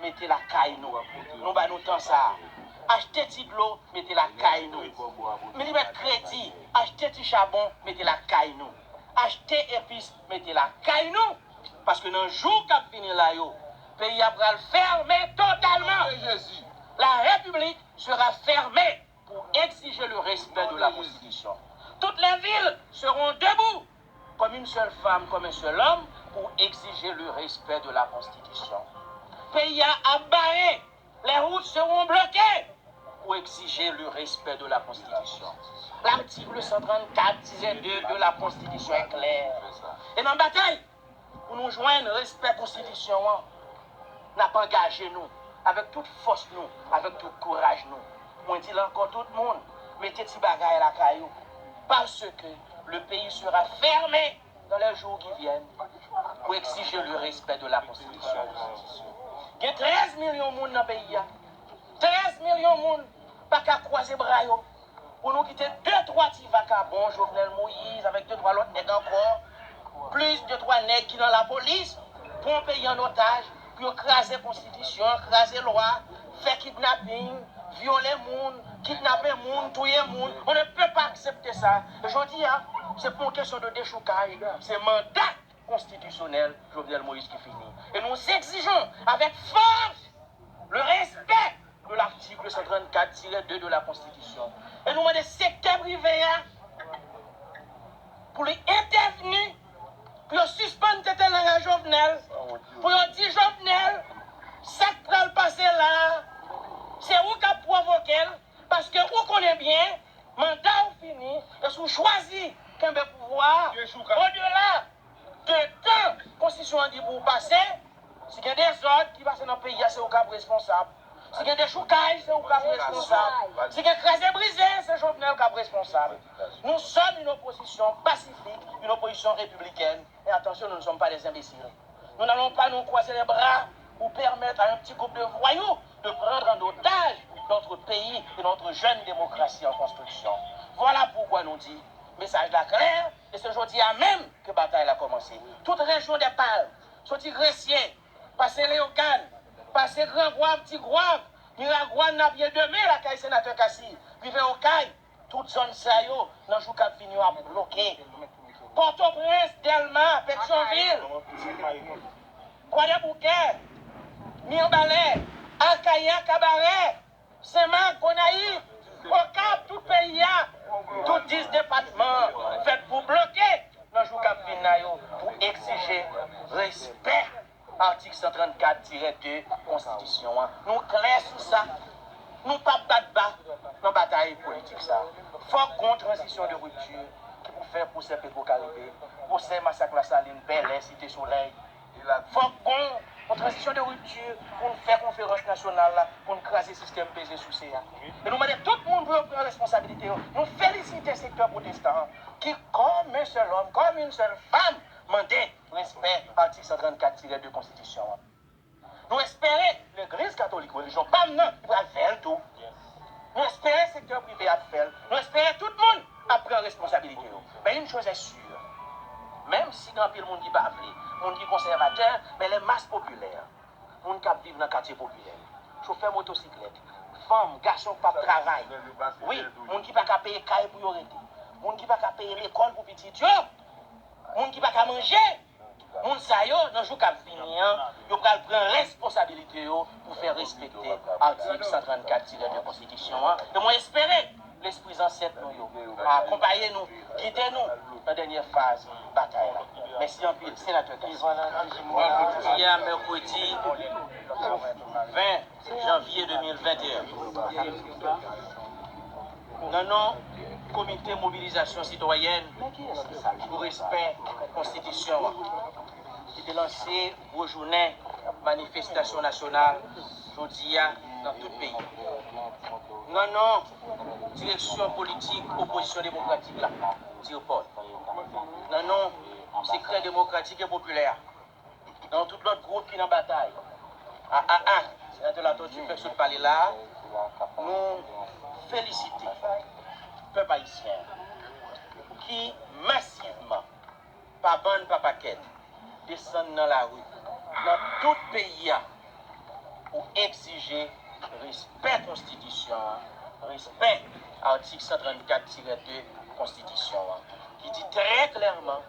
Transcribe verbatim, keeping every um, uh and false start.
mete lakay nou. Nou ba nou tan sa a. Achte ti dlo, mete lakay nou. Li mèt kredi, achte ti chabon, mete lakay nou. Achte epis, mete lakay nou. Paske nan jou k ap vini la yo, peyi a pral fèmen totalman. La République sera fermée pour exiger le respect de la Constitution. Toutes les villes seront debout comme une seule femme, comme un seul homme, pour exiger le respect de la Constitution. Peyi a ap bare, les routes seront bloquées pour exiger le respect de la Constitution. L'article cent trente-quatre tiret deux de la Constitution est clair. E nan batay pou nou jwenn respè konstitisyon an, n ap angaje nou avèk tout fòs nou, avèk tout kouraj nou. Mwen di l ankò, tout moun, mete ti bagay lakay ou, parce que le pays sera fermé dans les jours qui viennent pour exiger le respect de la Constitution. Gen trèz milyon moun nan peyi a. Trèz milyon moun pa ka kwaze bra yo pou nou kite de twa ti vakabon, Jovenel Moïse avèk de twa lòt nèg ankò, plis de twa nèg ki nan lapolis, pran peyi an otaj, pou yo kraze konstitisyon, kraze lwa, fè kidnaping, vyole moun, kidnape moun, touye moun. On ne peut pas accepter ça. Jodi a, se pa yon kesyon de dechoukaj, se manda konstitisyonèl Jovenel Moïse ki fini. Et nous exigeons avec force le respect de l'article cent trente-quatre tiret deux de la Constitution. E nou mande sektè prive a pou li entèvni, pou yo sispann tete lang a Jovenel, pou yo di Jovenel, sa k pral pase la a, se ou k ap pwovoke l, paske ou konnen byen, manda w fini, e si w chwazi kenbe pouvwa a, odela de tan konstitisyon an di pou w pase, si gen dezòd ki pase nan peyi a, se ou k ap responsab. Si gen dechoukaj, se ou k ap responsab. Si gen kraze brize, se Jovenel k ap responsab. Nous sommes une opposition pacifique, une opposition républicaine. Et attention, nous ne sommes pas des imbéciles. Nous n'allons pas nous croiser les bras pour permettre à un petit groupe de voyous de prendre en otage notre pays et notre jeune démocratie en construction. Voilà pourquoi nous dit, mesaj la klè, e se jodi a menm ke batay la kòmanse. Tout rejyon dè Palm, soti Gresye, pase Leyogàn, pase Gran Gwav, Ti Gwav, Miragwàn, Napyè, demen lakay senatè Cassy, rive Okay, tout zòn sa yo, nan jou k ap vini yo ap bloke. Pòtoprens, Dèlma, Petyonvil, Kwadèboukè, Mibalè, Akaya, Kabarè, Senmak, Gonayiv, Okap, tout peyi a, tout dis depatman fèt pou bloke nan jou k ap vin la yo pou egzije respè atik san trannkat tirè de konstitisyon an. Nou klè sou sa. Nou p ap bat ba nan batay politik sa. Fòk gon tranzisyon de ripti ki pou fè pwosè Petro Caribe, pwosè masak Lasalin, Bèlè, Site Solèy, Fòk gon yon tranzisyon de ripti pou n fè konferans nasyonal la, pou n kraze sistèm peze souse a. E nou mande tout moun pou yo pran responsabilite yo. Nou felisite sektè pwotestan an, ki, kòm yon sèl òm, kòm yon sèl fanm, mande respè atik san trannkat tirè de konstitisyon an. Nou espere legliz katolik, relijyon pa m nan, li pral fè l tou. Nou espere sektè prive ap fè l. Nou espere tout moun ap pran responsabilite yo. Men une chose est sûre, menm si gen anpil moun ki pa vle, moun ki konsèvatè, men les masses populaires, moun k ap viv nan katye popilè yo, chofè motosiklèt, fanm, gason k p ap travay, wi, moun ki pa ka peye kay pou yo rete, moun ki pa ka peye lekòl pou pitit yo, moun ki pa ka manje, moun sa yo, nan jou k ap vini an, yo pral pran responsabilite yo pou fè respekte atik san trannkat tirè de konstitisyon an. E mwen espere lespri zansèt nou yo akonpaye nou, gide nou nan dènyè faz batay la. Mèsi anpil, Senatè Cassy. Jodi a, mèkredi ven janvye de mil venteyen, nan non Komite Mobilizasyon Sitwayèn pou Respè Konstitisyon an, ki te lanse gwo jounen manifestasyon nasyonal jodi a nan tout peyi. Nan non direksyon politik opozisyon demokratik la, DIRPOD, nan non Sekrè Demokratik e Popilè a, nan tout lòt gwoup ki nan batay. A, a, a, Senatè Latortue fèk sot pale la a, nou felisite pèp ayisyen an ki masivman, pa bann, pa pakèt, desann nan lari, nan tout peyi a, egzije respè konstitisyon an, respè atik san trannkat tirè de konstitisyon an, ki di trè klèman